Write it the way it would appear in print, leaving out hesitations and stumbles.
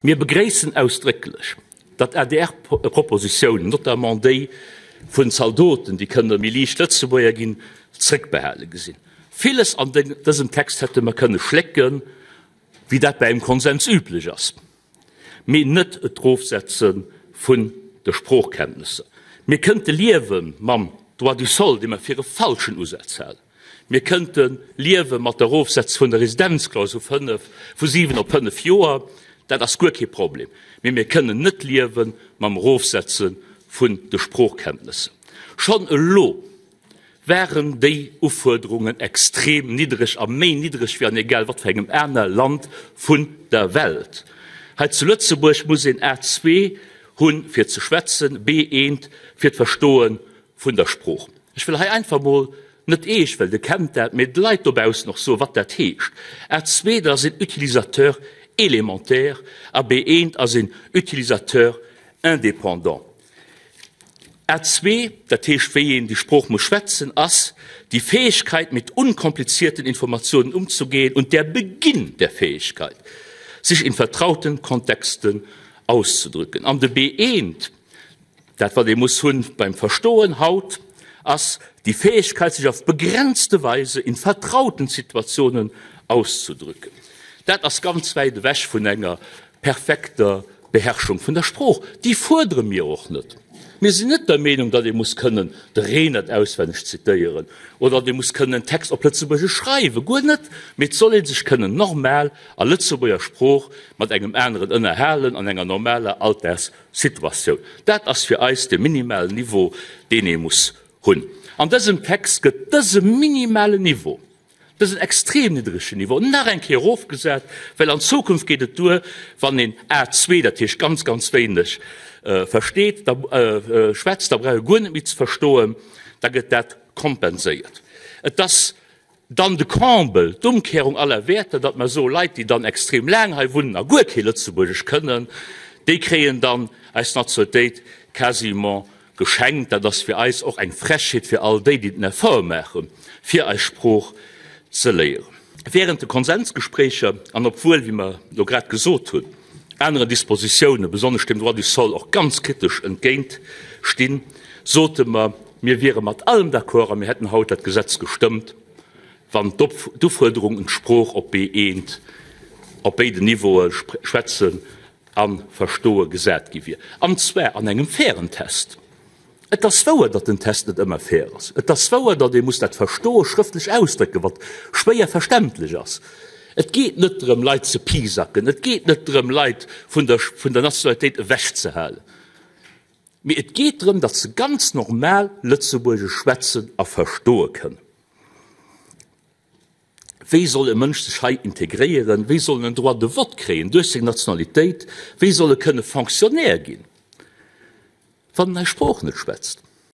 Mir begréissen ausdrécklech, datt ADR-Propositiounen, notamment déi vun Zaldoten, déi kënne méi liicht Lëtzebuerger ginn, zréckbehale gi sinn. Villes an dësem Text hätte mer kënne schlécken, wéi dat bei engem Konsens üblech ass, mee net d'Erofsetze vun de Sproochkenntnesser. Mir kënnte liewe mam Droit du sol, dee mer fir e falschen Usaz halen. Mir kënnte liewe mat der Erofsetze vun der Residenzklausel vu 5, vu 7 op 5 Joer, dat ass guer kee Problem. Mee mir kënnen net liewe mam Erofsetze vun de Sproochkenntnesser. Schonn elo waren déi Ufuerderungen extrem niddreg a méi niddreg wéi an egal wat fir engem aner Land vun der Welt. Hei zu Lëtzebuerg muss een A2 hunn, fir ze schwätzen, B1 fir d'Verstoe vun der Sprooch. Ech wëll hei einfach mol, net Iech, well Dir kennt dat, mee de Leit dobaussen och soen, wat dat heescht. A2, dat ass een Utilisateur élémentaire a B1 ass een Utilisateur indépendant. A2, dat heescht, wéi een déi Sprooch muss schwätzen, ass die Fähigkeit, mit unkomplizierten Informationen umzugehen und der Beginn der Fähigkeit, sich in vertrauten Kontexten auszudrücken. An de B1, Dat wat ee muss hunn beim Verstoen haut, ass déi Fähigkeit, sich auf begrenzte Weise in vertrauten Situationen auszudrücken. Dat ass ganz wäit ewech vun enger perfekter Beherrschung vun der Sprooch. Déi fuerdere mir och net. Mir sinn net der Meenung, datt ee muss kënnen de Renert auswenneg zitéieren oder datt ee muss kënnen en Text op Lëtzebuergesch schreiwen. Guer net. Mee et soll ee sech kënnen normal a Lëtzebuerger Sprooch mat engem aneren ënnerhalen an enger normaler Alldags Situatioun. Dat ass fir eis de minimalen Niveau, deen ee muss hunn. An dësem Text gëtt dëse minimalen Niveau, dësen extrem niddregen Niveau, nach eng Kéier erofgesat, well an Zukunft geet et duer, wann een A2, dat heescht ganz, ganz wéineg versteet, da schwätzt, da brauch e guer net méi ze verstoen, da gëtt dat kompenséiert. Et ass Dann de Comble, d'Umkehrung aller Wäerter, datt mer soe Leit, déi dann extrem laang hei wunnen a guer kee Lëtzebuergesch kënnen, déi kréien dann eis Nationalitéit quasiment geschenkt. Dat ass fir eis och eng Frechheet fir all déi, déi den Effort maachen, fir eis Sprooch ze léieren. Während de Konsensgespréicher an obwuel, wéi mer elo grad gesot hunn, aneren Dispositiounen, besonnesch dem Droit du sol, och ganz kritesch entgéint stinn, sote mer, Mir wiere mat allem d'accord a mir hätten haut dat Gesetz gestëmmt, wann d'Ufuerderung un d'Sprooch op B1 op béiden Niveaue, schwätzen a verstoe, gesat gi wier, an zwar an engem fairen Test. Et ass wouer, datt den Test net ëmmer fair ass. Et ass wouer, datt ee muss dat Verstoe schrëftlech ausdrécken, wat schwéier verständlech ass. Et geet net drëm, Leit ze pisacken. Et geet net drëm, Leit vun der Nationalitéit ewechzehalen. Mee et geet drëm, datt se ganz normal Lëtzebuergesch schwätzen a verstoe kënnen. Wéi soll e Mënsch sech hei integréieren? Wéi soll en en Droit de vote kréien duerch seng Nationalitéit? Wéi soll e kënne Fonctionnaire ginn, wann en eis Sprooch net schwätzt?